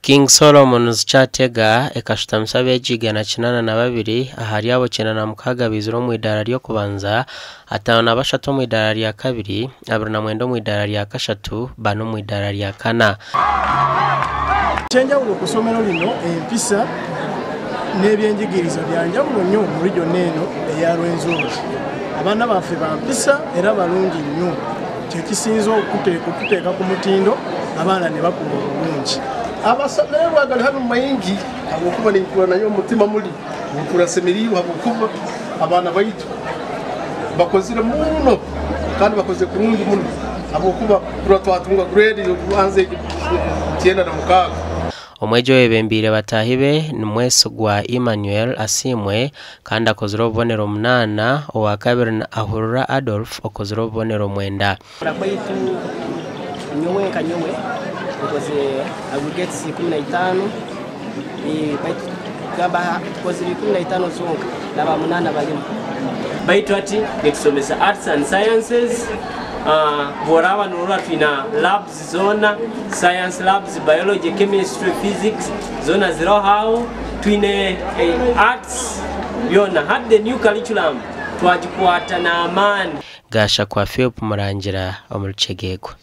King Solomon's Kyatega ekashutamisa abeegi 182, ahari abo 96 baizire omu idaara ry'okubanza, 53 omu idaara rya kabiri, 29 omu idaara rya kashatu, bana omu idaara rya kana. Ekyenjawulo ku ssomero lino empisa n'ebyenjigiriza bya njawulo nnyo mu region eno eya Rwenzori. Abaana baffe ba mpisa era balungi nnyo kyekisinze okututeeka ku mutindo abaana ne bakula obulungi. Amasemererwa gali hanu maingi habwokuba nimpurra nanyowe omu mutima muli nimpurra nsemeriirwe habwokuba abaana baitu bakozire muno kandi bakozire kurungi muno habwokuba kurora twatunga grade y'okubanza egi 96. Omwegi oyebembeire bataahi be ni Mwesigwa Emmanuel Asiimwe kandi akozire obubonero munaana, owakabiri ni Ahurira Adolf okozire obubonero mwenda. Okukora kwaitu nyowe nka nyowe nkoze aggregates 15 baitu kugamba tukozire 15 zonka naba munaana barimu. Baitu hati nitusomesa Arts and Sciences, bworaba norora twina labs zoona, Science labs, Biology, Chemistry, Physics zoona ziriho aho, twine Arts byona. Hati the new curriculum twagikwata n'amaani. Gashakwa Philp Murangira omuri Kyegegwa.